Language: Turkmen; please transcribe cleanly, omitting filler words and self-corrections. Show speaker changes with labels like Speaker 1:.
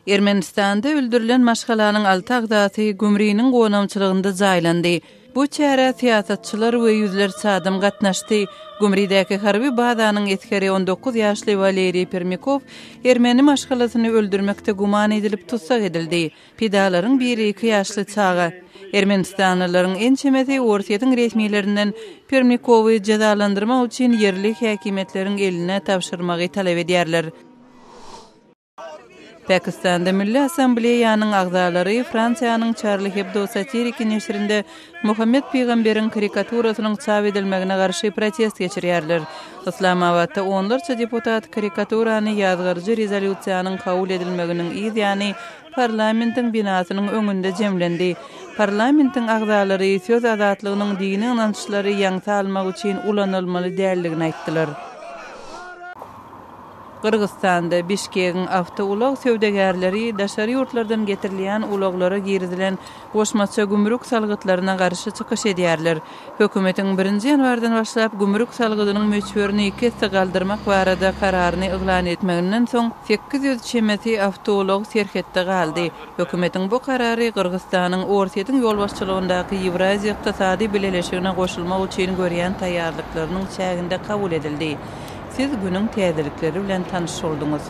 Speaker 1: Ermenistanda öldürilen maşgalanyň alty agzasy Gümriniň gonamçylygynda jaýlandy. Bu çärä syýasatçylar we ýüzlerçe adam gatnaşdy. Gümridäki harby bazanyň esgeri 19 ýaşly Waleriý Permýakow ermeni maşgalasyny öldürmekde güman edilip tussag edildi. Pidalaryň biri iki ýaşly çaga. Ermenistanlylaryň ençemesi Orsýetiň resmilerinden Permýakowy jezalandyrmak üçin ýerli häkimiýetleriň eline tabşyrmagy talap edýärler. Pakistanda Milli Assambleýanyň agzalary Fransiýanyň Charlie Hebdo satiriki neşirinde Muhammet pygamberiň karikaturasynyň çap edilmegine garşy protest geçirýärler. Yslamabatda onlarça deputat karikaturany ýazgaryjy rezolýusiýanyň kabul edilmeginiň yz ýany parlamentiň binasynyň öňünde jemlendi. Parlamentiň agzalary söz azatlygynyň dini ynançlary ýaňsa almak üçin ulanylmaly däldigini aýtdylar. Gyrgyzystanda Bişkegiň awtoulag söwdagärleri daşary ýurtlardan getirilýän ulaglara girizilen goşmaça gümrük salgytlaryna garşy çykyş edýärler. Hökümetiň birinji ýanwardan başlap gümrük salgydynyň möçberini iki esse galdyrmak barada kararyny yglan etmeginden soň, 800 çemesi awtoulag serhetde galdy. Hökümetiň bu karary Gyrgyzystanyň Orsýetiň ýolbaşçylygyndaky Ýewraziýa Ykdysady Bileleşigine goşulmak üçin görýän taýýarlyklarynyň çäginde kabul edildi. Siz günüň täzelikleri bilen tanyş bolduňyz.